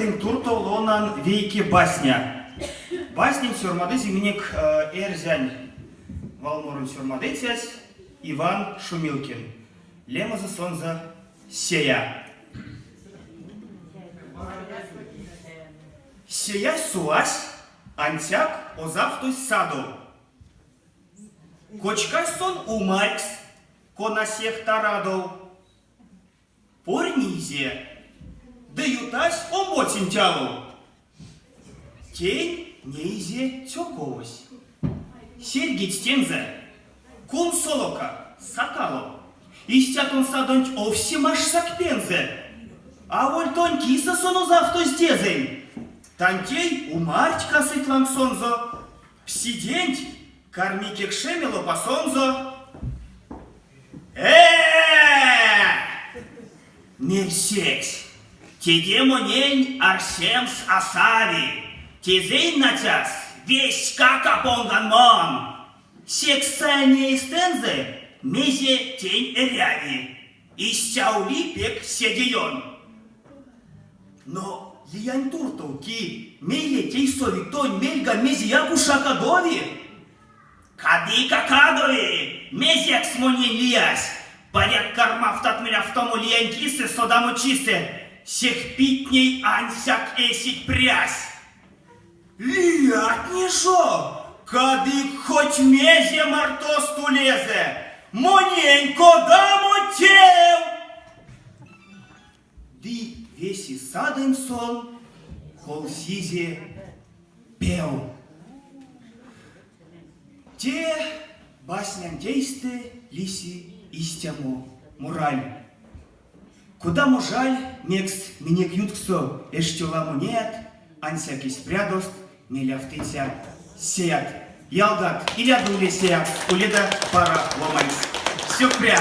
тынк туртов ловнан вейке басня. Баснянть сёрмадызе минек эрзянь валморонь сёрмадыцясь Иван Шумилкин. Лемезэ сонзэ Сея. Сеясь сувась, ансяк озавтозь садов. Кочкась сон умарькс, кона сех тарадов. Порнизе ды ютась омбоценть алов. Тень неизе цёковось. Серьгедсь тензэ: Кунсолока, сакало, истя тон садонть овсе маштсак пензэ. Аволь тонь кисэ сон озавтозь тезэнь. Тантей умарть касыть лангсонзо. Псиденть карми кекшеме лопасонзо. Э-э-э! Мерсесь, теде монень арсемс а сави, тезэнь нацяс вестькак а понган мон. Секс саинь эйстэнзэ, мезе тень эряви. Истя ули пек седеён. Но лиянь туртов ки мейле тей сови тонь мельга мезеяк уш а кадови. Кадыка кадови, мезекс монень лиясь? Паряк кармавтат мелявтомо лиянь кисэ содамочисэ, сех питней ансяк эсить прясь. Лиятне жо, кадык хоть мезе мартост улезэ, монень кодамо тев! Ды веси садонть сон колсизе пев. Те баснянть эйстэ лиси истямо мораль. Кодамо жаль, мекс минек ютксо эштё ламо неят, ансяк эсь прядост мелявтыця сеят. Ялгат, илядо уле сеякс, уледе паро ломанькс. Сюкпря!